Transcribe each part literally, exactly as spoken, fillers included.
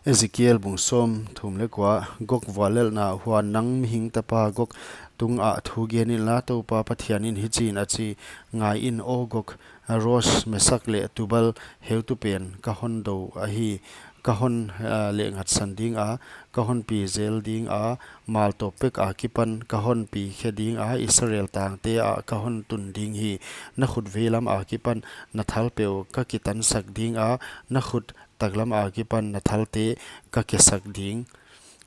Ezekiel bung sawmthum leh kua. Gog vuallelhna. Huan nang mihing tapa Gog tungah thu gen inla, Toupa Pathian in hichiin a chi: Ngai in, aw Gog, Rosh, Mesak leh Tubal heutupen, ka hon dou ahi. Ka hon, ah, lehngatsan dinga, ka hon pi zel dinga, mal tawp pek akipan ka hon pi khe dinga, Israel tangte ah ka hon tun ding hi. Na khut veilam akipan na thal peuh ka kitansak dinga, na khut taklam akipan na thalte ka kesak ding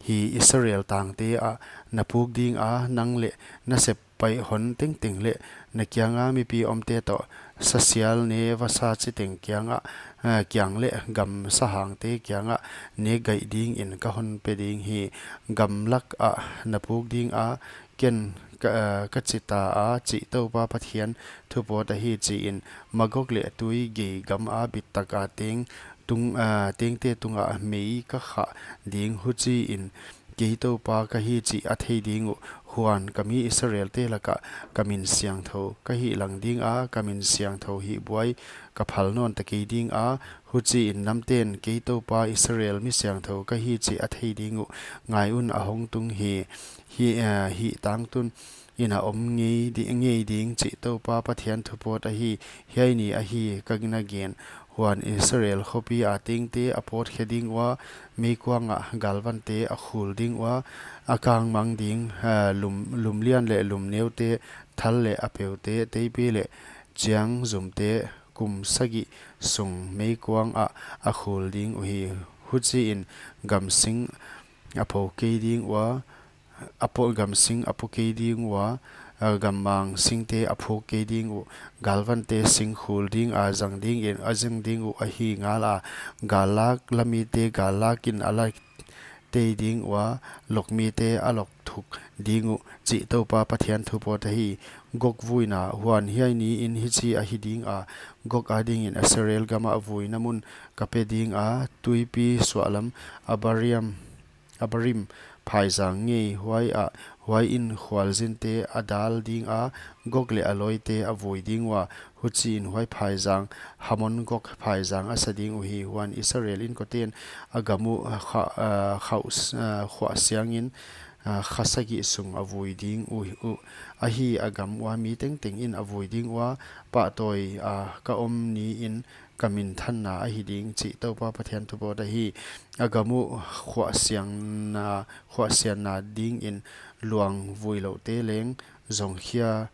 hi. Israel tangte ah na puk dinga, nang leh na sep paih hon tengteng leh na kianga mipi omte toh, sa sial ne vasa chiteng kiangah, ah, kiang leh gam sahangte kiangah nek gaih dingin ka hon pe ding hi. Gamlak ah na puk dinga, ken ka, ah, ka chita a, chih Toupa Pathian thu pawt ahi, chiin, Magog leh tui gei gama bittaka teng tung, ah, tengte tungah mei ka khah ding. Huchiin kei Toupa ka hi chih a thei ding uh. Huan ka mi Israelte lakah ka min siangthou ka hihlang dinga, ka min siangthou hihbuai ka phal nawn ta kei dinga. Huchiin namten kei Toupa Israel mi siangthou ka hi chih a thei ding uh. Ngai un, a hong tung hi, hi, ah, hih tangtun in a om ngei di-, ngei ding, chih Toupa Pathian thu pawt ahi. Hiai ni ahi ka na gen. Huan Israel khopi a tengte a pawt khe ding ua, meikuangah galvante a khul ding ua, a kangmang ding, ah, lum, lum lian leh lum neute, thal leh a peute, teipi leh chiang zumte, kum sagih sung meikuangah a khul ding uhi. Huchiin gamsing a pho kei ding ua, a pho, gamsing a pho kei ding ua, a gammang singte a phuk kei ding uh. Galvante sing khul dinga zang dingin a zang ding uh ahi ngala, gallak lamite gallakin a la tei ding ua, lokmite a lok thuk ding uh, chih Toupa Pathian thu pawt ahi. Gog vuina. Huan hiai niin hichi ahi dinga, Gog adingin Israel gamah vuina mun ka pe dinga, tuipi suahlam Abariam, Abarim phaizang ngei, huaiah, huaiin khualzinte a dal dinga, Gog leh a lawite a vui ding ua. Huchiin huai phaizang Hamon Gog phaizang a sa ding uhi. Huan Israel inkoten a gam uh kha-, ah, khauh s-, ah, khuah siangin, ah, kha sagih sung a vui ding uh, uh. Ahi, a gam ua mi tengtengin a vui ding ua, pahtawi a ka om niin ka minthanna ahi ding, chih Toupa Pathian thu pawt ahi. A gam uh khuahsiangna, khuahsianna dingin luang vuilouhte leng zongkhia,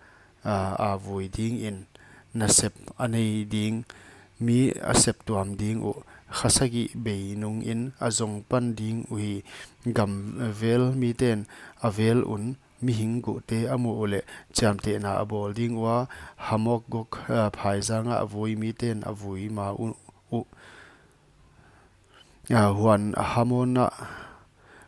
ah, a vui dingin nasep a nei ding, mi a sep tuam ding uh. Kha sagih bei nungin a zong pan ding uhi. Gam vel miten a vel un mihing guhte a muh uleh chiamtehna a bawl ding ua, Hamon Gog, ah, phaizangah a vui miten a vui ma uh, uh. Ah, huan Hamon ah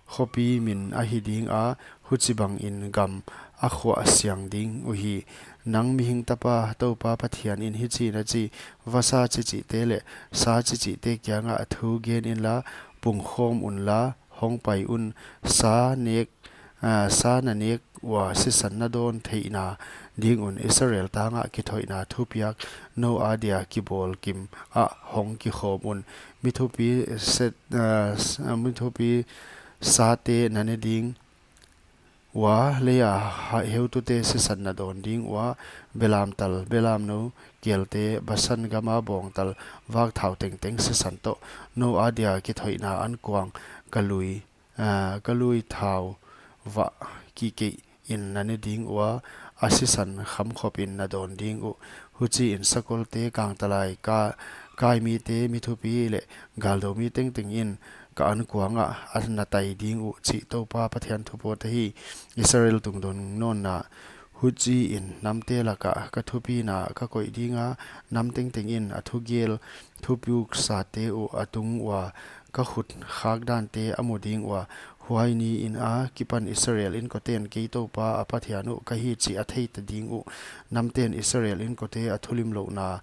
khopi min ahi dinga, huchibangin gam a khuahsiang ding uhi. Nang mihing tapa, Toupa Pathian in hichiin a chi: Vasa chichihte leh sa chichihte kiangah thu gen inla, pungkhawm unla, hong pai un. Sa nek, ah, sa na nek ua sisan na dawn theihna ding un Israel tangah kithoihna thupiak nou adia kibawl kimah hong kikhawm un. Mi thupi set, ah, s-, ah, mi thupi sate na ne ding ua, leia ha-, heutute sisan na dawn ding ua, belamtal, belamnou kelte, Basan gama bawngtal, vak thau tengteng sisan toh, nou adia kithoihna ankuang, ka lui, ah, ka lui thau vah kikeihin na ne ding ua, a sisan khamkhopin na dawn ding uh. Huchiin sakolte, kangtalai, ka-, kaimite, mi thupi leh galdou mi tengtengin ka ankuangah a na tai ding uh, chih Toupa Pathian thu pawt ahi. Israel tungdawn nawnna. Huchiin namte lakah ka thupina ka koih dinga, nam tengtengin a thugel thupiuk sate uh a tung ua, ka khut khak dante a mu ding ua. Huai niin a kipan Israel inkoten kei Toupa a Pathian uh ka hi chih a thei ta ding uh. Namten Israel inkote a thulimlouhna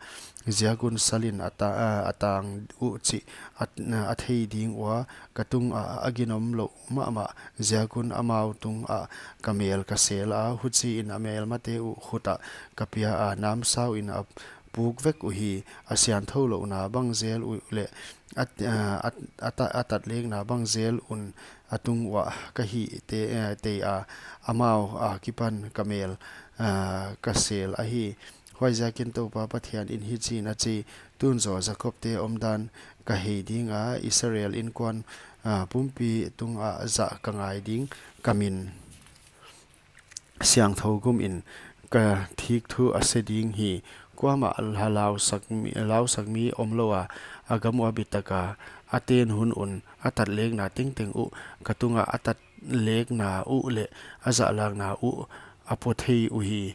ziak un salin a ta-, a, a tang uh chih a, a thei ding ua, ka tungah a ginomlouh mahmah ziak un amau tungah ka mel ka sela, huchiin a melmate uh khutah ka pia a, namsauin a puk vek uhi. A siangthou louhna bang zel uh leh a, a, a, a tatlekna bang zel un a tung uah ka hih te, eh, tei a, amau akipan ka mel, ah, ka sel ahi. Huaiziakin Toupa Pathian in hichiin a chi: Tun zaw Jakob te omdan ka hei dinga, Israel inkuan, ah, pumpi tungah zah ka ngai ding, ka min siangthou gumin ka thik thu a se ding hi. Kuamah la lausak mi, lausak mi omlou a, a gam ua bitaka a ten hun un a tatlekna tengteng uh ka tungah a tatlekna uh leh a zahlakna uh a pua thei uhi,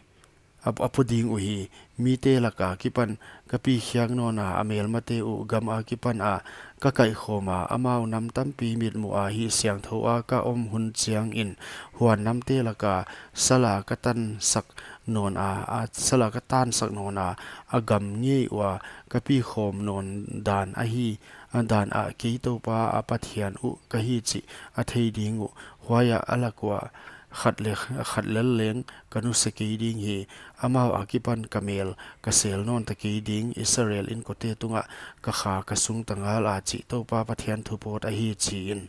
a, a pua ding uhi. Mite laka kipan ka pi khiak nawna a melmate uh gam akipan a ka kaihkhawma, amau nam tampi mitmuh a hihsiangthou a ka om hun chiangin, huan namte laka sala ka tansak nawna, a sala ka tansak nawna a gam ngei ua ka pi khawm nawn dan ahi, a dan ah kei Toupa a Pathian uh ka hi chih a thei ding uh. Huaiah a lak ua khat leh khat lel leng ka nusia kei ding hi. Amau akipan ka mel ka sel nawn ta kei ding, Israel inkuante tungah ka kha ka sung ta ngal a, chih Toupa Pathian thupawt ahi, chiin.